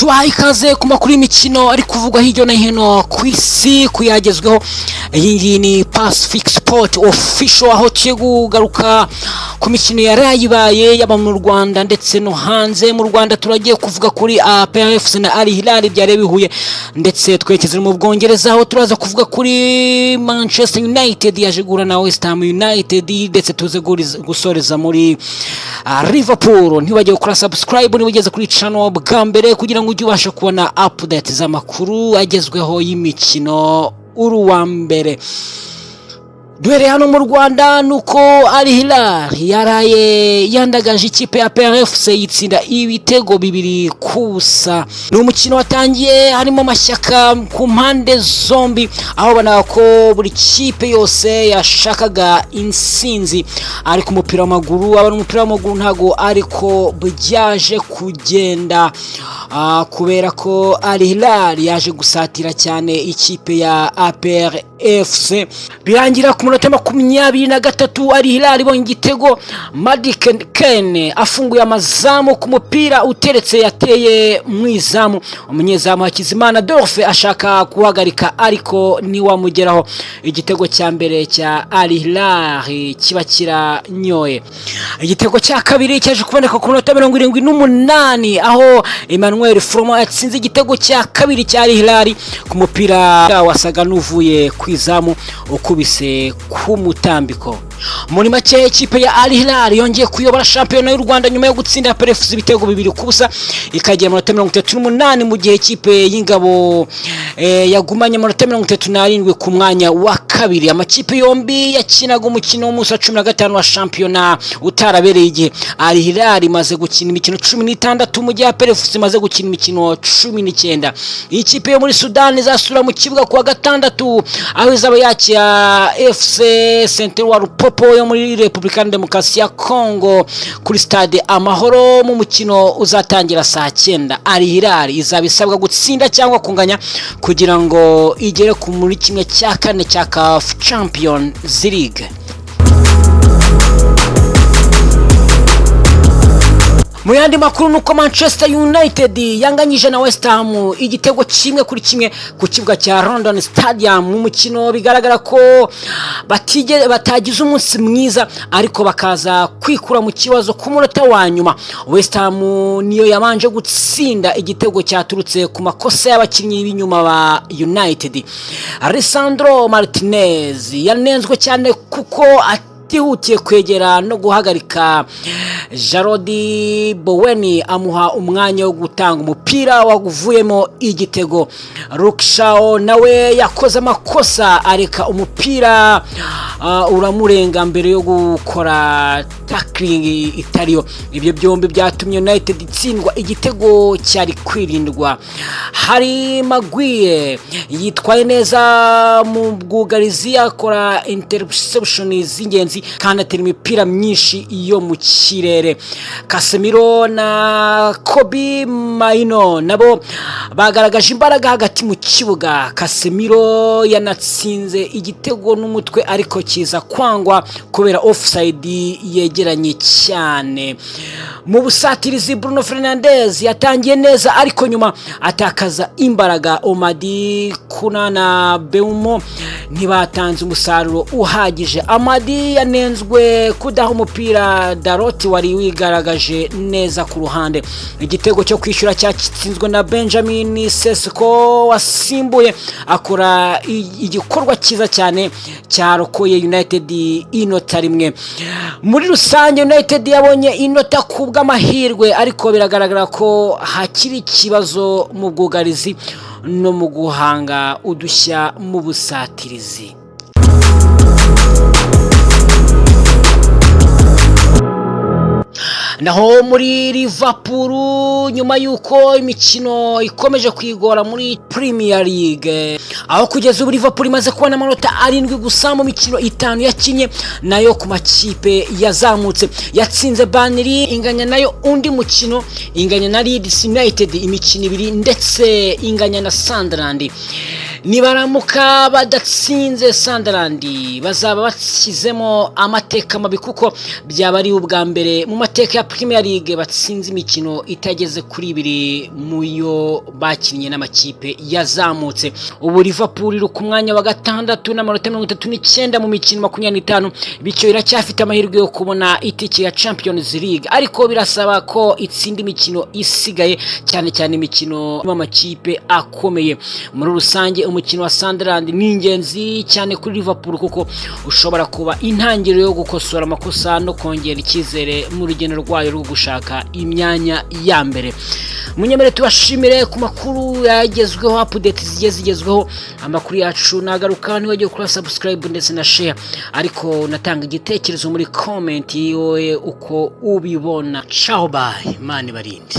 Tubahaye ikaze ku makuru y'imikino ari kuvugwa hirya no hino ku isi, kuyagezweho. Iyi ngiyi ni Pacific Sport Official, aho tugiye kugaruka ku mikino yarayibaye, yaba mu Rwanda ndetse no hanze. Mu Rwanda turagiye kuvuga kuri APR FC na Al Hilal byari bihuye, ndetse twerekeza mu Bwongereza, aho turaza kuvuga kuri Manchester United yaje guhura na West Ham United, ndetse tuze gusoreza muri Liverpool. Ntiwibagirwe gukora subscribe niba ugeze kuri channel bwa mbere, kugira ngo ujye ubasha kubona update z'amakuru agezweho y'imikino uri uwa mbere. Duhereye hano mu Rwanda, nuko Al Hilal yaraye yandagaje ikipe ya APR FC, yitsinda ibitego 2-0. Ni umukino watangiye harimo amashyaka ku mpande zombi, aho ubona ko buri kipe yose yashakaga intsinzi, ariko umupira w'amaguru aba ari umupira w'amaguru, ntago ariko byaje kugenda, kubera ko Al Hilal yaje gusatira cyane ikipe ya APR FC, birangira ku munota 23 Al Hilal ibonye igitego. Madi Kane afunguye amazamu ku mupira uteretse yateye mu izamu, umunyezamu Hakizimana Adolphe ashaka guhagarika ariko ntiwamugeraho. Igitego cya mbere cya Al Hilal kiba kiranyoye. Igitego cya kabiri cyaje kuboneka ku minota 78, aho Emmanuel Fromo yatsinze igitego cya kabiri cya Al Hilal ku mupira wasaga n'uvuye ku izamu ukubise ku mutambiko. Muri make, ikipe ya Al Hilal yongeye kuyobora shampiyona y'u Rwanda nyuma yo gutsinda APR FC ibitego 2-0, ikagira amanota 38, mu gihe ikipe y'Ingabo yagumanye amanota 37 ku mwanya wa kabiri. Amakipe yombi yakinaga umukino w'umunsi wa 15 wa shampiyona utarabereye igihe. Al Hilal imaze gukina imikino 16, mu gihe APR FC imaze gukina imikino 19. Iyi kipe yo muri Sudani izasubira mu kibuga kuwa gatandatu, aho izaba yakira FC Saint wa Lupopo yo muri Repubulika Demokarasi ya Congo kuri Stade Amahoro, mu mukino uzatangira saa 9. Al Hilal izaba isabwa gutsinda cyangwa kunganya kugira ngo igere ku muri 1/4 cya CAF Champions League. Mu yandi makuru, nuko Manchester United yanganyije na West Ham igitego 1-1 ku kibuga cya London Stadium, mu mukino bigaragara ko batagize umunsi mwiza, ariko bakaza kwikura mu kibazo ku munota wa nyuma. West Ham niyo yabanje gutsinda igitego cyaturutse ku makosa y'abakinnyi b'inyuma ba United. Alessandro Martinez yanenzwe cyane kuko atihutiye kwegera no guhagarika Jarrod Bowen, amuha umwanya wo gutanga umupira wavuyemo igitego. Luke Shaw nawe yakoze amakosa, areka umupira uramurenga mbere yo gukora tackling itariyo. Ibyo byombi byatumye United itsindwa igitego cyari kwirindwa. Harry Maguire yitwaye neza mu bwugarizi, akora interception z'ingenzi kandi atera imipira myinshi yo mu kirere. Casemiro na Kobbie Mainoo nabo bagaragaje imbaraga hagati mu kibuga. Casemiro yanatsinze igitego n'umutwe, ariko kiza kwangwa kubera offside yegeranye cyane. Mu busatirizi, Bruno Fernandes yatangiye neza, ariko nyuma atakaza imbaraga. Amad Cunha na Mbeumo ntibatanze umusaruro uhagije. Amad yanenzwe kudaha umupira Dalot wari wigaragaje neza ku ruhande. Igitego cyo kwishyura cyatsinzwe na Benjamin Sesko wasimbuye, akora igikorwa cyiza cyane cyarokoye United inota rimwe. Muri rusange, United yabonye inota ku bw'amahirwe, ariko biragaragara ko hakiri ikibazo mu bwugarizi no mu guhanga udushya mu busatirizi. Naho muri Liverpool, nyuma y'uko imikino ikomeje kwigora muri Premier League, aho kugeza ubu Liverpool imaze kubona amanota 7 gusa mu mikino 5 yakinye nayo ku makipe yazamutse, yatsinze Burnley, inganya nayo undi mukino, inganya na Leeds United imikino ibiri, ndetse inganya na Sunderland. Nibaramuka badatsinze Sunderland, bazaba bashyizemo amateka mabi, kuko byaba ari ubwa mbere mu mateka ya Premier League batsinze imikino itageze kuri ibiri mu yo bakinnye n'amakipe yazamutse. Ubu Liverpool iri ku mwanya wa gatandatu n'amanota 39 mu mikino 25, bityo iracyafite amahirwe yo kubona itike ya Champions League, ariko birasaba ko itsinda imikino isigaye, cyane cyane imikino y'amakipe akomeye. Muri rusange, umukino wa Sunderland ni ingenzi cyane kuri Liverpool, kuko ushobora kuba intangiriro yo gukosora amakosa no kongera icyizere mu rugendo rwayo rwo gushaka imyanya ya mbere. Munyemere tubashimire ku makuru yagezweho, update zigiye zigezweho. Amakuru yacu nagaruka. Ntiwajye gukora subscribe ndetse na share, ariko unatanga igitekerezo muri comment wowe uko ubibona. Ciao, bye, Imana ibarinde.